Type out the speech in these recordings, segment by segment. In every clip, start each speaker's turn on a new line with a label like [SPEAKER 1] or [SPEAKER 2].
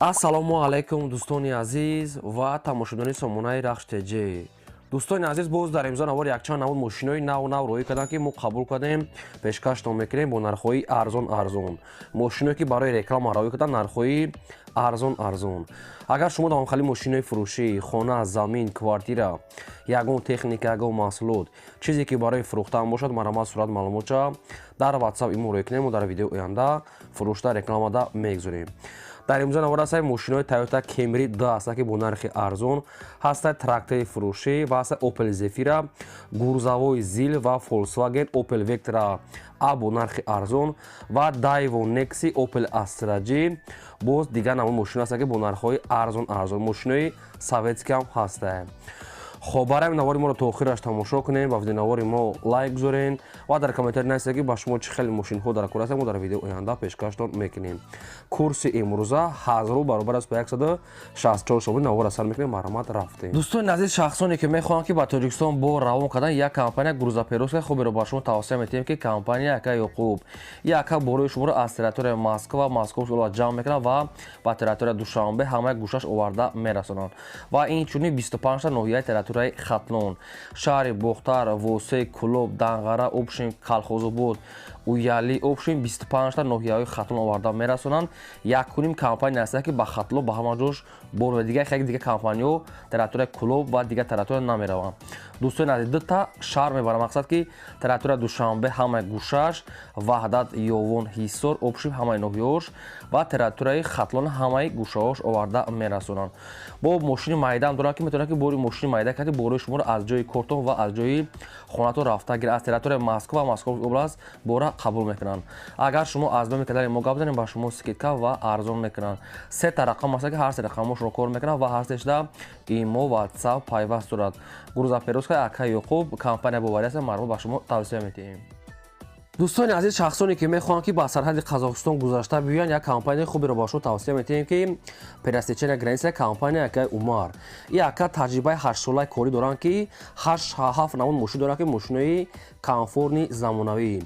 [SPEAKER 1] Ассалому алайкум, дӯстони азиз ва тамошобинони сомонаи Рахш ТЖ. Дӯстони азиз, боз дар имзо навор якчанд намуд мошинои нав нав роҳӣ кардам, ки мо қабул кардем, пешкаштон мекунем бо нархҳои арзон арзон. Мошиное, ки барои реклама роҳӣ кардам, нархҳои арзон арзон. Агар шумо дар хали мошинои фурӯшӣ, хона, замин, квартира, ягон техника, ягон маҳсулот, чизе ки барои фурӯхтан бошад, марҳамат, сурат, маълумотша дар WhatsApp имо роҳӣ кунем, мо дар видеои оянда фурӯшта рекламада мегузорем. Дар имрӯза навор ҳастаи мошинои Toyota Camry 2 ҳаста, ки бо нархи арзон ҳаста, трактори фурӯшӣ ва ҳаста Opel Zafira, грузовой ЗИЛ ва Volkswagen Opel Vectra A бо нархи арзон ва Daewoo Nexi, Opel Astra G. Боз дигар намуд мошино ҳаста, ки бо нархҳои арзон арзон, мошинои советский ҳам ҳаста. Хоб, барои навори моро то охираш тамошо кунем ва видеонавори мо лайк гузорен ва дар комментарий нависед, ки ба шумо чӣ хеле мошинҳо дар кор ҳастанд, мо дар видеои оянда пешкаштон мекунем. Курси имрӯза 1000 рубл баробар аст ба 164 сомонӣ. Навора сар мекунем, марҳамат, рафтем. Дӯстони азиз, шахсоне, ки мехоҳанд, ки ба Тоҷикистон бор равон кардан, як компания грузоперевозка хуберо ба шумо тавсия метиҳем, ки компания ака Ёқуб. Яка борои шуморо аз территорияи Москва, Московский область ҷамъ мекунад ва ба территорияи Душанбе ҳамаи гӯшаш оварда мерасонанд ва инчунин 25 ноҳияи территорияи Хатлон, шаҳри Бохтар, Восе, Кулоб, Данғара, общем, Калхозобод, Уяли, общем, 25та ноҳияҳои Хатлон оварда мерасонанд. Якуним компания ҳаста, ки ба Хатлон ба ҳама ҷош бор ва дигар хеле дигар компаниҳо территорияи Кулоб ва дигар территория намераванд. Дӯстони азиз, дута шаҳр мебарам, мақсад ки территорияи Душанбе ҳамаи гӯшаш, Ваҳдат, Ёвон, Ҳисор, общем, ҳамаи ноҳияҳош ва территорияи Хатлон ҳамаи гӯшаҳош оварда мерасонанд. Бо мошини майдаам дорам, ки метавонад, ки бори мошини майда карди, борои шуморо аз ҷои кортон ва аз ҷои хонатон рафта гирад. Аз территорияи Москва ва Московский область бора қабул мекунанд. Агар шумо аз номи канали мо гап занед, ба шумо скидка ва арзон мекунанд. Сета рақам аст, ки ҳар се рақамошро кор мекунанд ва ҳар сешда имо, WhatsApp пайваст дорад. Грузоперевозка ака Ёқуб, компания боварӣ аст, марбут ба шумо тавсия медиҳем. Дӯстони азиз, шахсоне, ки мехоҳанд, ки ба сарҳади Қазоқистон гузашта биёянд, як компанияи хуберо ба шумо тавсия метиҳем, ки пересечения граница, компания акаи Умар. И ака таҷрибаи 8-солаи корӣ доранд, ки ҳашт ҳафт намуд мошин доранд, ки мошинои комфортный, замонавӣ.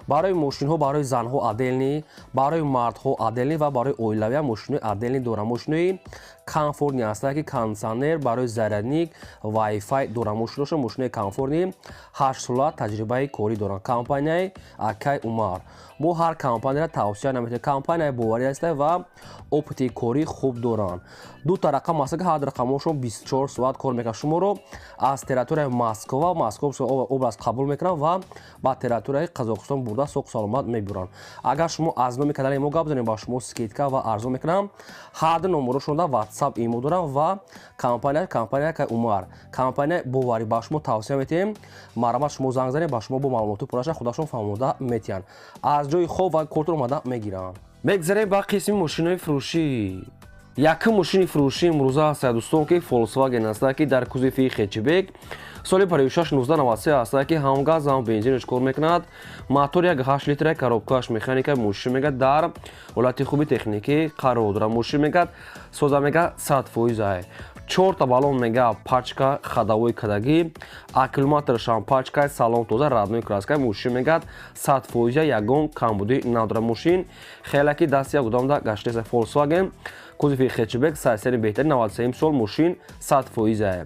[SPEAKER 1] Барои мошинҳо, барои занҳо отдельный, барои мардҳо отдельный ва барои оилавия мошинои отдельный доранд. Мошинои комфортный ҳастанд, ки кондитсионер, барои зарядник, вайфай доранд мошиношон. Мошинои комфортный, 8-сола таҷрибаи корӣ доранд компанияи акай Умар. Мо ҳар компанияро тавсия наметиҳем, компанияи боварӣ ҳастанд ва опыти корӣ хуб доранд. Дута рақам аст, ки ҳар рақамошон 24 соат кор мекунад. Шуморо аз территорияи Москва, Московская область қабул мекунанд ва ба территорияи Қазоқистон бурда, соғ саломат мебуранд. Агар шумо аз номи канали мо гап занед, ба шумо скидка ва арзон мекунам. Ҳар ду номерошонда WhatsApp, имо дорам ва компания акай Умар, компания боварӣ, ба шумо тавсия метиҳем. Марҳамат, шумо занг занед, ба шумо бо маълумоти пурраша худашон фаҳмода метиҳанд, аз ҷои хоб ва кортон омада мегиранд. Мегзарем ба қисми мошинои фурӯшӣ. Якум мошини фурӯшӣ имрӯза ҳаста, дӯстон, ки Volkswagen ҳаста, ки дар кузови хэтчбек, соли 56 1993 ҳаста, ки ҳам газ, ҳам бензинаш кор мекунад, мотор 1,8 литра, коробкааш механика. Мошин мегад, дар ҳолати хуби техникӣ қарор дорад. Мошин мегад, соза мегад, 100%-ай. Чорта баллон мега, пачка ходовой кадагӣ, аккумуляторшам пачка, салон тоза, родной краска. Мошин мегад, 100%-а, ягон камбудӣ надорад. Мошин хеле ки дасти як одамда гаштеса. Volkswagen кузови хэтчбек, сайсари беҳтарин, 93 сол, мошин 100%-а.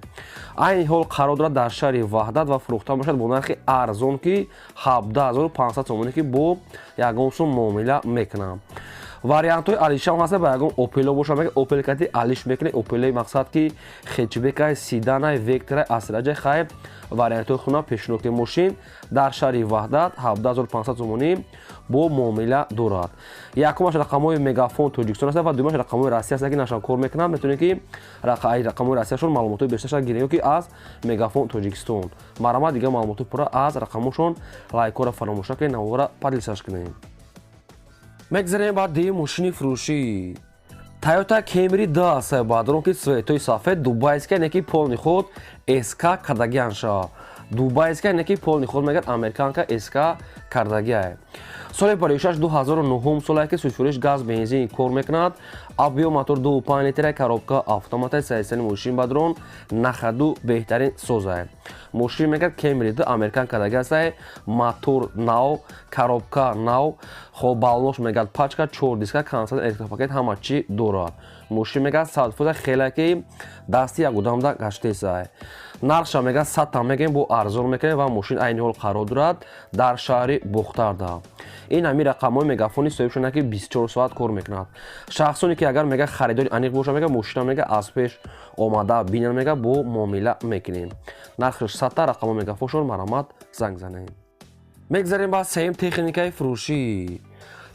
[SPEAKER 1] Айни ҳол қарор дорад дар шаҳри Ваҳдат ва фурӯхта мешавад бо нархи арзон, ки 17 500 сомонӣ, ки бо ягон сум муомила мекунанд. Вариантҳои алишам ҳаста, ба ягон Опело боша, мега, Опел кати алиш мекунед. Опелои, мақсад ки хэтчбекай, седанай, Вектрай, Астраҷай. Хайр, вариантҳои хуна пешниҳод ки мошин дар шаҳри Ваҳдат 17 500 сомонӣ бо муомила дорад. Якумаш рақамҳои Мегафон Тоҷикистон аст ва дуюмаш рақамҳои Россия аст, ки нашан кор мекунанд. Метавонед, ки рақамҳои Россияшон маълумотҳои бештарша гиред ё ки аз Мегафон Тоҷикистон. Марҳамат, дигар маълумотҳои пурра аз рақамҳошон. Лайкҳоро фаромӯш накунед, навора поделиться кунед. Мегзарем ба дуюм мошини фурӯшӣ. Toyota Camry 2 аст, баъдрон ки цветои сафед, дубайская, не ки полный ход СК кадагианша. Дубайская, не ки полный ход, мегӯяд, американка СК кардагиае. Соли 56, 2009 солае, ки сӯзишвориш газ, бензин кор мекунад. Объём мотор 2,5 литра, коробка автомата. Состояние мошин, бадрон, на ходу, беҳтарин созае. Мошин, мегӯяд, Кемри ду американ кардаги астае. Мотор нав, коробка нав. Хоб, баллош, мегӯяд, пачка, чор диска, кондиционер, электропакет, ҳама чӣ дорад. Мошин, мегӯяд, 100% хеле ки дасти як одамда гаштесае. Нархша, мегӯяд, 100 та мегӯем, бо арзон мекунем. Ва мошин айни ҳол қарор дорад дар шаҳри Бохтарда. Ин ҳамин рақамҳои мегафони соҳибшона, ки 24 соат кор мекунад. Шахсоне ки агар, мега, харидори аниқ боша, мега, мошина, мега, аз пеш омада бинан, мега, бо муомила мекунем. Нархаш 100 та. Рақамҳои мегафоншон, марҳамат, занг занем. Мегзарем ба сеюм техникаи фурӯшӣ.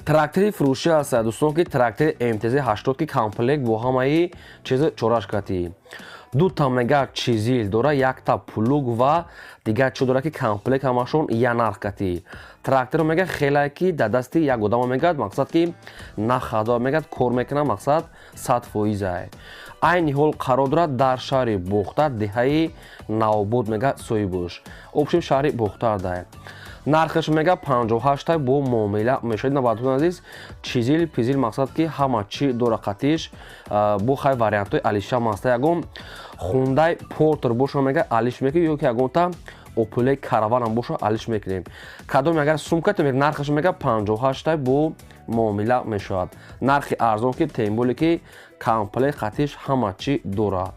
[SPEAKER 1] Трактори фурӯшӣ аст, дӯстон, ки трактори МТЗ 80, ки комплект бо ҳамаи чизи чораш катӣ. Дута, мега, чизил дора, якта плуг ва дигар чӣ дора, ки комплект ҳамашон я нарх катӣ. Тракторо, мега, хеле ки дар дасти як одамо, мегӯяд, мақсад ки на ходу, мегӯяд, кор мекунад, мақсад 100%. Айни ҳол қарор дорад дар шаҳри Бохтар, деҳаи Навобод, мега, соҳибош общем шаҳри Бохтарда. Нархаш, мега, 58 бо муомила мешавад. Навбатон азиз, чизил пизил, мақсад ки ҳама чӣ дора қатиш. Бо хай вариантҳои алиша маста. Ягон Хундай Портер боша, мега, алиш мекунем, ё ки ягонта Опеле Караванам боша, алиш мекунем. Кадоме агар сумката, нархаш, мега, 58 бо муомила мешавад. Нархи арзон, ки тем более ки комплект қатиш ҳама чӣ дорад.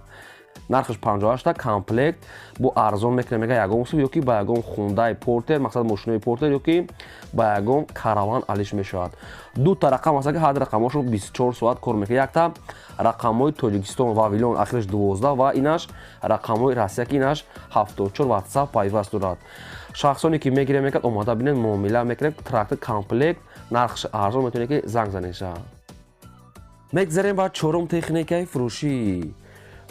[SPEAKER 1] Нархаш 58, комплект бо арзон мекунем, мега, ягон сум, ё ки ба ягон Хундай Портер, мақсад мошинои Портер, ё ки ба ягон Караван алиш мешавад. Дута рақам аст, ки ҳар рақамҳошон 24 соат кор мекунад. Якта рақамҳои Тоҷикистон, Вавилон, ахираш 12, ва инаш рақамҳои Россия, ки инаш 74, Ватсап пайваст дорад. Шахсоне ки мегирем, мекард, омода бинед, муомила мекунем. Трактор комплект, нархаш арзон, метавонед ки занг занеша. Мегзарем ба чорум техникаи фурӯшӣ.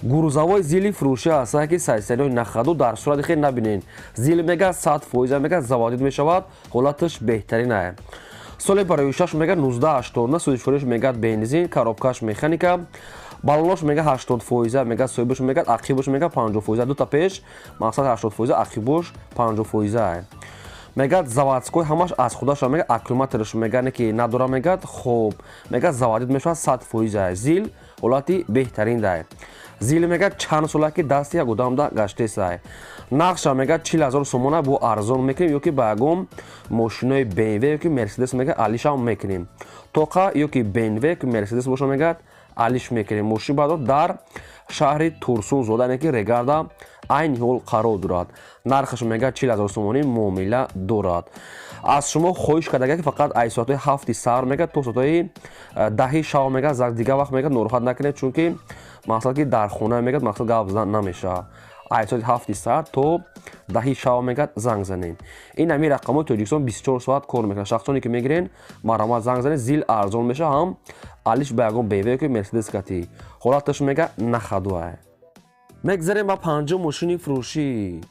[SPEAKER 1] Грузовой ЗИЛи фурӯшӣ аст, ки состояние на ходу, дар сурати хел набинен. ЗИЛ, мега, 100%, мега, заводить мешавад, ҳолаташ беҳтарин. Соли барои шаш, мега, 1989, сӯзишвориш, мега, бензин, коробкаш механика, баллош, мега, 80%, мега, соҳибаш, мега, ақибош, мега, 50%, дута пеш, мақсад, 80%, ақибош 50%. Мегӯяд, заводской, ҳамаш аз худаша. Мега, аккумулятораш, мега, не ки надора. Мегӯяд, хоб, мега, заводить мешавад, 100%. ЗИЛ ҳолати беҳтарин дай. ЗИЛ, мега, чанд сола ки дасти як одамда гаштесай. Нархша, мега, 40 000 сомона, бо арзон мекунем, ё ки ба ягон мошинои БМВ ё ки Мерседес, мега, алишам мекунем. Тоқа ё ки БМВ ё ки Мерседес боша, мегӯяд, алиш мекунем. Мошин баъдо дар шаҳри Турсунзода, яъне ки Регарда, айни ҳол қарор дорад. Нархаш, мега, 40 000 сомонӣ, муомила дорад. Аз шумо хоҳиш кардага, ки фақат ай соатҳои 7-и саҳар, мега, то соатҳои 10-и шаб, мега, дигар вақт, мега, нороҳат накунед, чунки мақсад ки дар хона, мегӯяд, мақсад гап задан намешавад. Ай соати 7-и саҳар то 10-и шаб, мегӯяд, занг занед. Ин ҳамин рақамҳои Тоҷикистон 24 соат кор мекунад. Шахсоне ки мегирен, марҳамат, занг занед. ЗИЛ арзон мешавад, ҳам алиш ба ягон БМВ ки Мерседес кати. Ҳолаташ, мега, на ходу. Мегзарем ба панҷум мошини фурӯшӣ.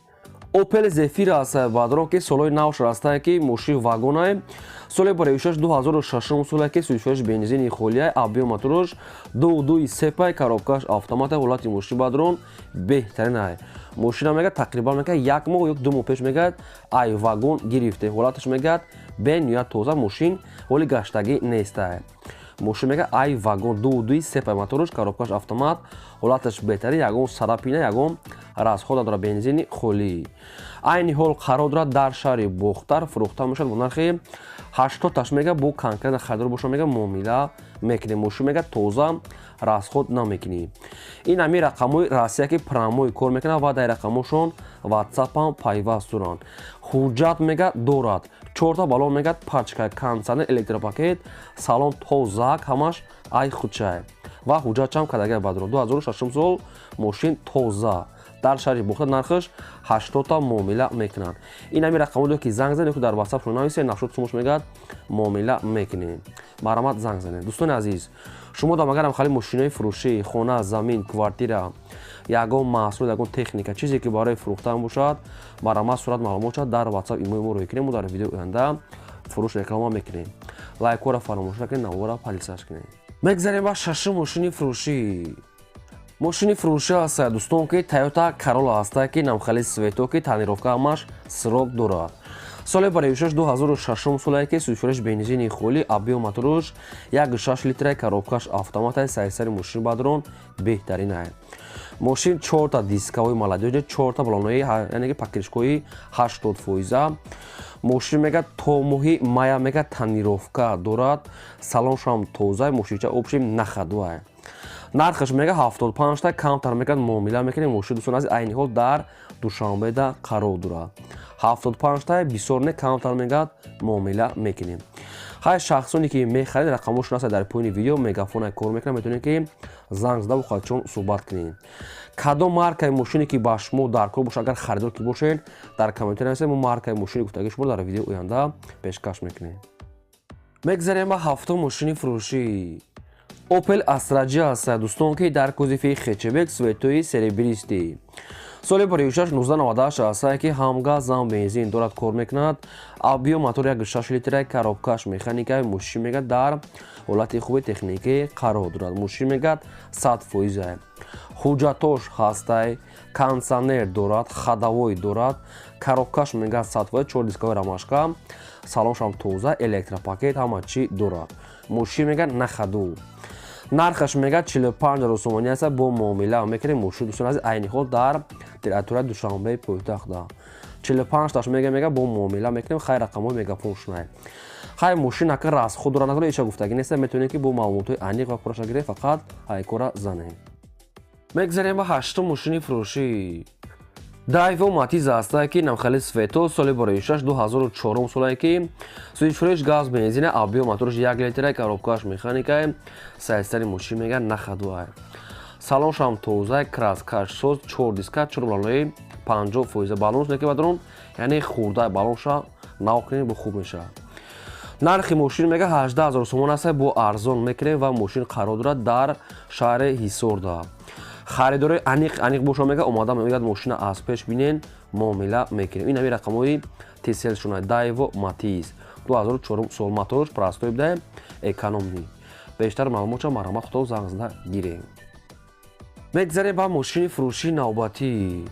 [SPEAKER 1] Опел Зефира аст, баъдро, ки солҳои нав растае, ки мошини вагонае. Соли бароишаш 2006 соле, ки сӯзишвориш бензини холия, объём мотораш 2,2 сепай, коробкаш автомата. Ҳолати мошини, бадрон, беҳтаринае. Мошина, мегӯяд, тақрибан, мегӯяд, як моҳ ё 2 моҳ пеш, мегӯяд, ай вагон гирифте. Ҳолаташ, мегӯяд, бениҳоят тоза. Мошин ҳоли гаштагӣ нестае. Мошин, мега, ай вагон, 2,2 сепай моторш, коробкаш автомат, ҳолаташ беҳтарин, ягон царапина, ягон расход надорад, бензини холӣ. Айни ҳол қарор дорад дар шаҳри Бохтар, фурӯхта мешавад бо нархи 80 таш. Мега, бо конкретно харидор боша, мега, муомила мекунем. Мошин, мега, тоза, расход намекунӣ. Ин ҳамин рақамҳои Россия, ки прямой кор мекунад, ва дар рақамҳошон Ватсапам пайваст доранд. Ҳуҷҷат, мега, дорад, чорта балон, мегӯяд, пачка, кондиционер, электропакет, салон тозак, ҳамаш ай худчай ва ҳуҷҷатчам кадагай. Бадро, 2006 сол, мошин тоза, дар шаҳри Бохта, нархаш 80-та, муомила мекунанд. Ин ҳамин рақамҳое ки занг занед, дар Ватсап шумо нависед, нашуд сумош, мегӯяд, муомила мекунем. Марҳамат, занг занед. Дӯстони азиз, шумо дам агарам хали мошинои фурӯшӣ, хона, замин, квартира, ягон маҳсул, ягон техника, чизе ки барои фурӯхтан бошад, марҳамат, сурат, маълумот шад, дар Ватсап, имои мо рӯй кунем. Мо дар видеои оянда фурӯш реклама мекунем. Лайкҳоро фаромӯш накунед, навора подписаться кунед. Мегзарем ба шашум мошини фурӯшӣ. Мошини фурӯшӣ ҳаста, дӯстон, ки Toyota Corolla ҳаста, ки намхали цвето, ки тонировка ҳамаш срок дорад. Соли бароишаш 2006 солае, ки сӯзишвориш бензини холи, объём моторуш 1,6 литра, коробкаш автомата. Сайсари мошин бадрон беҳтаринае. Мошин чорта дисковой, молодёжи, чорта балонои, яъне ки покрышкои 80%. Мошин мега то моҳи мая мега тонировка дорад, салоншам тоза, мошинча общем на ходуа. Нархаш мега 75 та, камтар мекард муомила мекунем. Мошин, дӯстон азиз, айни ҳол дар Душанбеда қарор дорад. 75 та бисёр не, камтар мегад муомила мекунем. Ҳай, шахсоне ки мехаред, рақамошон аст дар поёни видео, мегафона кор мекунад, метавонед ки занг зада бо чон суҳбат кунед. Кадом маркаи мошине ки ба шумо дар кор бошад, агар харидор ки бошед, дар комментария нависед, мо маркаи мошини гуфтагии шумо дар видеои оянда пешкаш мекунем. Мегзарем ба ҳафтум мошини фурӯшӣ. Opel Astra J аст, дӯстон, ки дар кузови хэтчбек, цветои серебристый, соли бароишаш 1998 аст, ки ҳам газ, ҳам бензин дорад, кор мекунад. Объём мотор 1,6 литра, коробкаш механика. Мошин мегад дар ҳолати хуби техникӣ қарор дорад. Мошин мегад 100%, ҳуҷҷатош ҳастай, кондитсионер дорад, ходовой дорад, коробкаш мегад 100%, чор дисковой ромашка, салоншам тоза, электропакет, ҳама чӣ дорад. Мошин мегад на ходу. Нархаш мегад 45 000 сомонӣ аст, бо муомила мекунем. Мошин, дӯстон азиз, айни ҳол дар территорияи Душанбеи пойтахта. 45 таш мега бо муомила мекунем. Хай, рақамҳои мегафон шунай. Хай, мошин ака расход дора, надора, иша гуфтагӣ неста, метавонед ки бо маълумотҳои аниқ ва пурраша гиред, фақат ҳайкора занем. Мегзарем ба ҳаштум мошини фурӯшӣ. Дайво Матиз аста, ки намхали цвето, соли бароишаш 2004 солае, ки сӯзишвориш газ, бензина, объём мотораш 1 литра, коробкаш механика. Сайстари мошин мега на ходуа, салоншам тоза, краскаш соз, чор диска, чор балонои 50%. Балонш неки бадрон, яъне хурда, балонша нав кунем, бо хуб мешавад. Нархи мошин мега 18 000 сомон аст, бо арзон мекунем ва мошин қарор дорад дар шаҳри Ҳисорда. Харидорои аниқ аниқ боша, мега омада мегӯяд, мошина аз пеш бинен, муомила мекунем. Ин ҳами рақамҳои тселшуна. Дайво Матиз 2004 сол, моторш простой буда, экономный. Бештар маълумотша марҳамат худо занг зада гирем. Мегзарем ба мошини фурӯшии навбатӣ.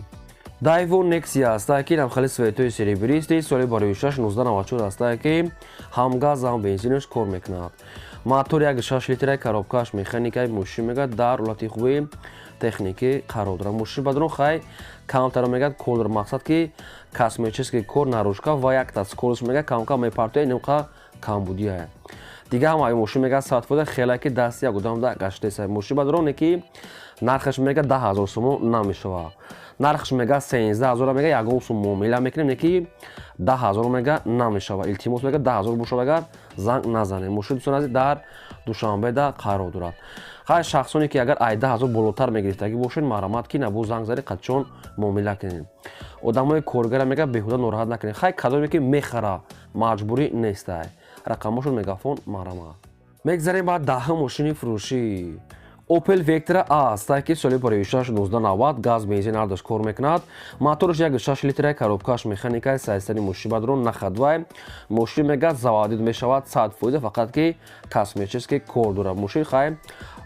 [SPEAKER 1] Дайво Нексия ҳаста, ки намхали цветои серебристый, соли бароишаш 1994 ҳаста, ки ҳам газ, ҳам бензинаш кор мекунад. Мотор 1,6 литра, коробкаш механикаи. Мошин мегӯяд дар ҳолати хуби техникӣ қарор дорад. Мошин бадрон хай камтаро мегӯяд кор дорад, мақсад ки косметический кор, наружка ва якта скорость мегӯяд камкам мепартояд, инқа камбудия. Дига ҳамаи мошин мегӯяд 100%, хеле ки дасти як одамда гаштеса. Мошин бадроне ки нархаш мегӯяд 10 000 сомон намешавад. Нархаш мегӯяд 13 000, мегӯяд ягон сум муомила мекунем, не ки 10 000 мегӯяд намешавад. Илтимос, мегӯяд 10 000 бошад, агар занг назанем. Мошин, дӯстон азиз, дар Душанбеда қарор дорад. Хай, шахсоне ки агар ай 10 000 болотар мегирифтагӣ бошед, марҳамат ки набо занг зади, қадчон муомила кунем. Одамои коргара мегӯяд беҳуда нороҳат накунем. Хай, кадоме ки мехара, маҷбурӣ нестай. Рақамошон мегафон, марҳамат. Мегзарем ба даҳум мошини фурӯшӣ. Opel Vectra A аст, ки соли бароишаш 1990, газ, бензин ҳардаш кор мекунад. Мотораш 1,6 литра, коробкаш механика. Сайстани мошин бадрон на ходуай. Мошин мегӯяд заводить мешавад 100%, фақат ки косметический кор дорад. Мошин хай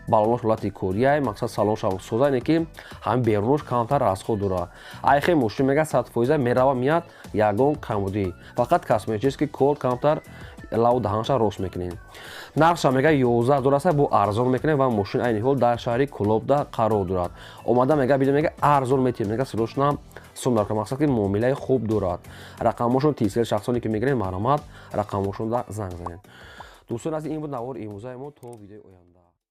[SPEAKER 1] балонош ҳолати корияй, мақсад салонша соза, не ки ҳамин берунош камтар расход дорад. Айхе мошин мегӯяд 100% мерава, меяд, ягон камбудӣ, фақат косметический кор, камтар лаву даҳанша рост мекунем. Нархша мега 11 000 аст, бо арзон мекунем ва мошин айни ҳол дар шаҳри Кулобда қарор дорад. Омада мега бида, мега арзон метиҳем, мега срочно сум дар мақсад ки муомилаи хуб дорад. Рақамҳошон тисел, шахсоне ки мегирем, марҳамат, рақамҳошонда занг занед. Дӯстон азиз, ин буд навори имрӯзаи мо. То видеои оянда.